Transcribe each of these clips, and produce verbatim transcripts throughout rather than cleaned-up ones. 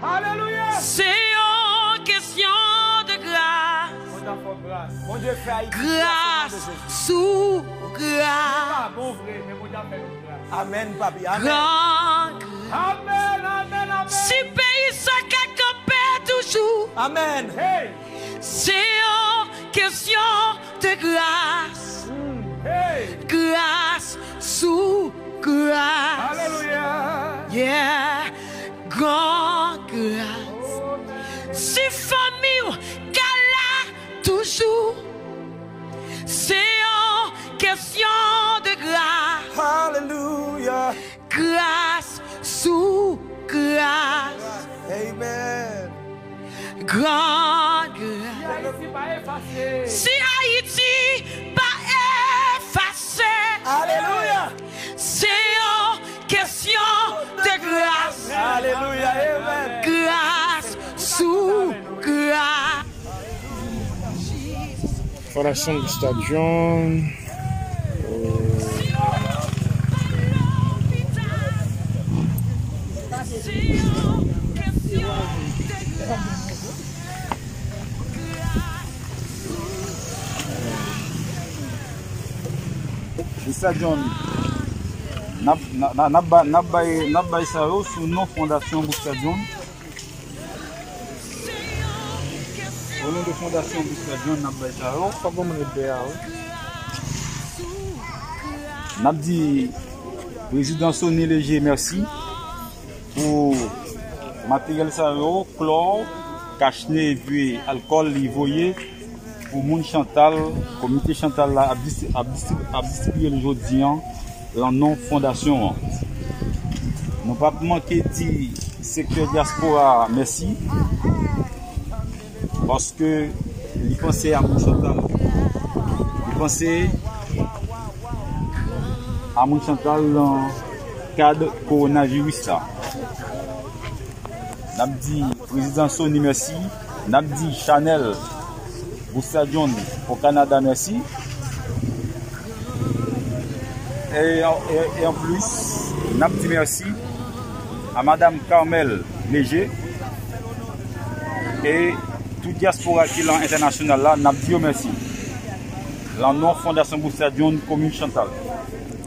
Alelouya! Se yon kesyon de gras. Bondye fè Ayiti gras sou gras. Li pa bon vre, men Bondye ap fè nou gras. Amèn, papi. Amèn. Gran gras. Amèn, amèn, amèn. Si peyi sa ka kanpe toujou. Amèn. Hey! Se yon kesyon de gras. Mm. Hey! Gras sou gras. Alelouya. Yeah. Gran gras. Oh, man. Si fanmi w ka la toujou. Se yon kesyon de gras. Alelouya. Gras sou gras. Amen. Gran gras. Si Ayiti pa efase. Si Ayiti pa efase. Alelouya. Se yon kesyon de gras. Alelouya. Amen. Gras sou gras. Fondasyon Busta John. Busta John. N ap, n ap, n ap ba-, n ap bay, n ap bay sa yo sou non Fondasyon Busta John. O non de Fondasyon Busta John, n ap bay sa yo. Fòk bon moun ret dèyè a, wi. N ap di Prezidan Sony Léger mèsi pou materyèl sa yo, klò, kachne epi alkòl li voye pou moun Chantal, komite Chantal la ap distri-, ap distri-, ap distribiye l jodi an lan non fondasyon an. Nou p ap manke di sektè dyaspora a mèsi, paske li panse a moun Chantal. Li panse a moun Chantal lan kad kowonaviris la. N ap di Prezidan Sony mèsi. N ap di chanèl Busta John o Kanada mèsi. E, e, e an plis, n ap di mèsi a Madam Carmel Léger e tout dyaspora ki lan entènasyonal la, n ap di yo mèsi. Lan non Fondasyon Busta John, komin Chantal.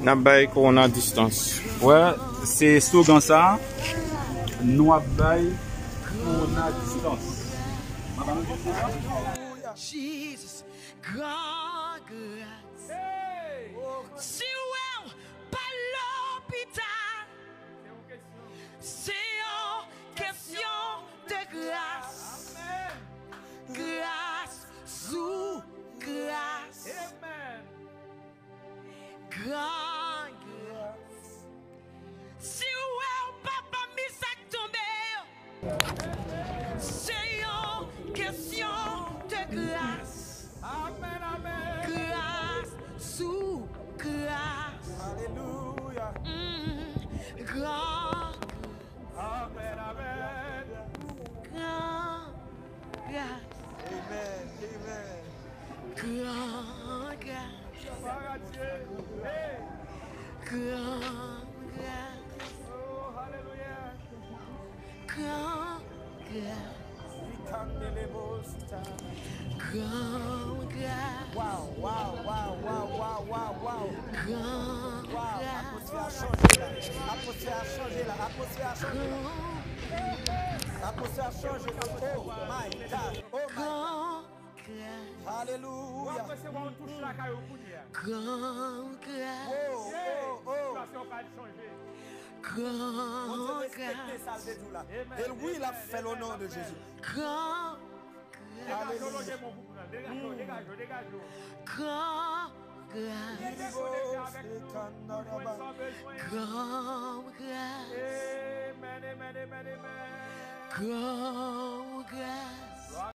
N ap bay kowona distans. Wè, se slogan sa, nou ap bay kowona distans. Jesus, gran gras. Si w wè w pa lopital, se yon kesyon de gras. Gras sou gras. Gran gras. Si w wè w pa pami sa k tonbe yo, se yon kesyon de gras. Amèn, amèn. Gras sou gras. Alelouya. Mm, gran gras. Amèn, amèn. Gran gras. Amen, amen. Gran gras. Gran gras. Oh, alelouya. Gran gras. Gran gras. Wow, wow, wow. Gran gras. Atmosfè a chanje la. Atmosfè a chanje la. Atmosfè a chanje la. Atmosfè a chanje la. Oh my God. Oh my God. Gran gras. Alelouya. Gran gras. Oh, oh, oh. Gran gras. Bondye respekte sa l te di w la. E wi, l ap fè l o non de Jezi. Gran gras. Alelouya. Gran gras. Gran gras. Gran gras.